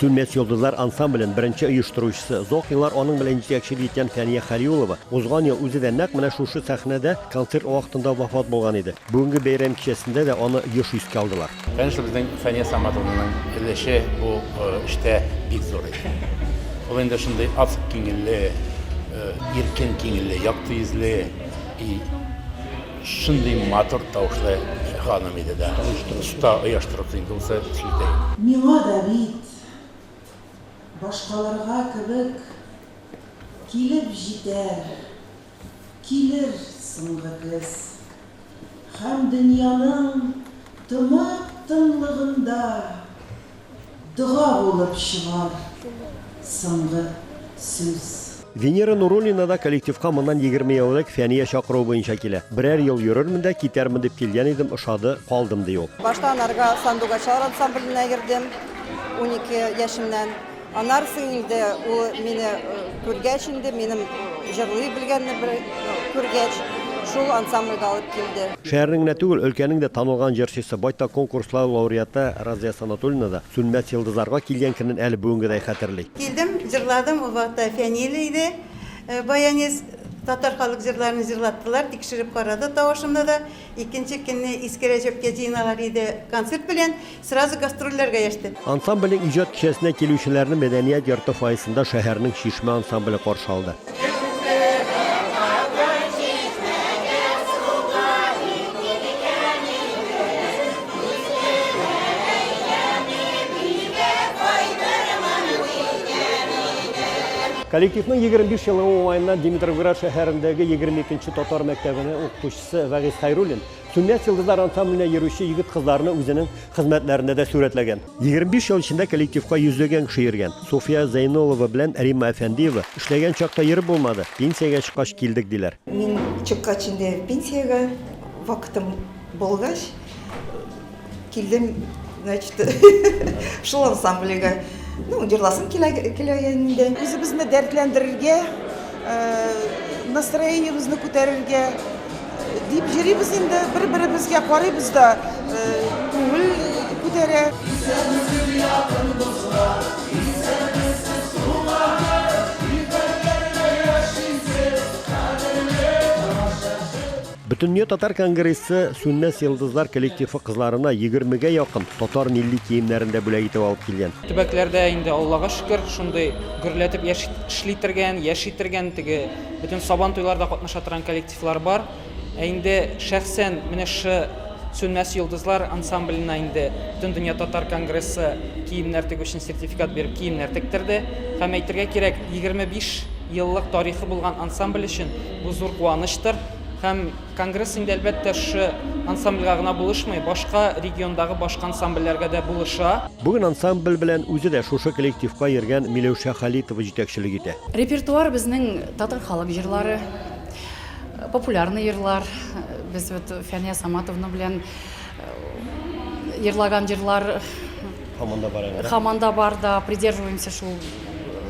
Сүнмәс йолдызлар ансамблен беренче оештыручысы, озак еллар аның белән җитәкчелек иткән Фәния Хәлиулова узган ел үзе дә нәкъ менә шушы сәхнәдә концерт вакытында вафат булган иде. Бүгенге бәйрәм кичәсендә дә аны еш искә алдылар. Конечно, безнең Фәния Саматовнаның өлеше бу эштә бик зур иде. Ул инде шундый ак күңелле, иркен күңелле, якты йөзле и Шундый матур тавышлы ханым иде дә. Оста оештыручы инде ул сүздә. Миңа да бит, башкаларга кебек, килеп җитәр, килер соңгы көз. Һәм дөньяның тымык тынлыгында Дога булып чыгар соңгы сүз. Венера Нуруллина да коллективка моннан 20 ел элек Фәния чакыруы буенча килә. Берәр ел йөрермен дә, китәрмен дип килгән идем, ошады, калдым, ди ул. Башта анарга Сандугачлар ансамбленә йөрдем, 12 яшемнән. Аннары соң инде ул мине күргәч инде, минем җырлый белгәнне күргәч, шул ансамбльгә алып килде. Шәһәрнең генә түгел, өлкәнең дә танылган җырчысы, байтак конкурслар лауреаты Разия Санатуллина да Сүнмәс йолдызлар га килгән көнен әле бүгенгедәй хәтерли. Килдем, җырладым, ул вакытта Фәнил иде баянист. Татар халык җырларын җырлаттылар, тикшереп карады тавышымны да. Икенче көнне Иске Рәҗәпкә җыеналар иде концерт белән. Сразу гастрольләргә яште. Ансамбльнең иҗат кичәсенә килүчеләрне мәдәният йорты фойесында шәһәрнең Чишмә ансамбле каршы алды. Коллективның 25 еллыгы уңаеннан Димитровград шәһәрендәге 22 нче татар мәктәбенең укытучысы Вәгыйзь Хәйруллин Сүнмәс йолдызлар ансамбленә йөрүче егет-кызларны үзенең хезмәтләрендә дә сурәтләгән. 25 ел эчендә коллективка йөзләгән кеше йөргән. Суфия Зәйнулова белән Римма Әфәндиева, Эшләгән чакта йөреп булмады, пенсиягә чыккач килдек, диләр. Мин чыккач инде пенсиягә, вакытым булгач, килдем, значит, шул ансамбльгә. Ну, җырласым килә, килә инде. Үзебезне дәртләндерергә, настроениебезне күтәрергә дип йөрибез инде, бер-беребезгә карыйбыз да, күңел күтәрә. Исәнмесез, якын дуслар, исәнмесез, туганнар, өлкәннәргә яшисез, кадерле тамашачы. Бөтендөнья татар конгрессы Сүнмәс йолдызлар коллективы кызларына егермегә якын татар милли киемнәрен дә бүләк итеп алып килгән. Төбәкләрдә инде, Аллага шөкер, шундый гөрләтеп эшли тергән, яши тергән, теге бөтен Сабан туйларда катнаша торган коллективлар бар. Ә инде шәхсән менә шы Сүнмәс йолдызлар ансамбленә инде Бөтендөнья татар конгрессы киемнәр тегү өчен сертификат биреп киемнәр тектерде. Һәм әйтергә кирәк, 25 еллык тарихы булган ансамбль өчен бу зур куанычтыр. Һәм конгресс инде, әлбәттә, шушы ансамбльгә гына булышмый, башка региондагы башка ансамбльләргә дә булыша. Бүген ансамбль белән үзе дә шушы коллективка йөргән Миләүшә Халитова җитәкчелек итә. Репертуар безнең татар халык җырлары, популярный җырлар. Без вот Фәния Саматовна белән җырлаган җырлар Һаман да бар әле. Һаман да бар да, придерживаемся шул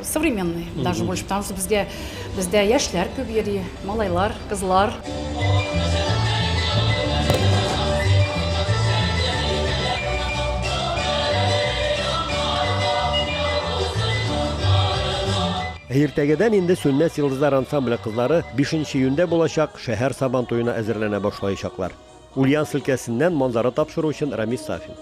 современный даже больше, потому что безгә бездә яшьләр күп йөри, малайлар, кызлар. Ә иртәгәдән инде Сүнмәс йолдызлар ансамбле кызлары 5 июньдә булачак шәһәр Сабан туена әзерләнә башлаячаклар. Ульяновск өлкәсеннән Манзара тапшыруы өчен Рамис Сафин.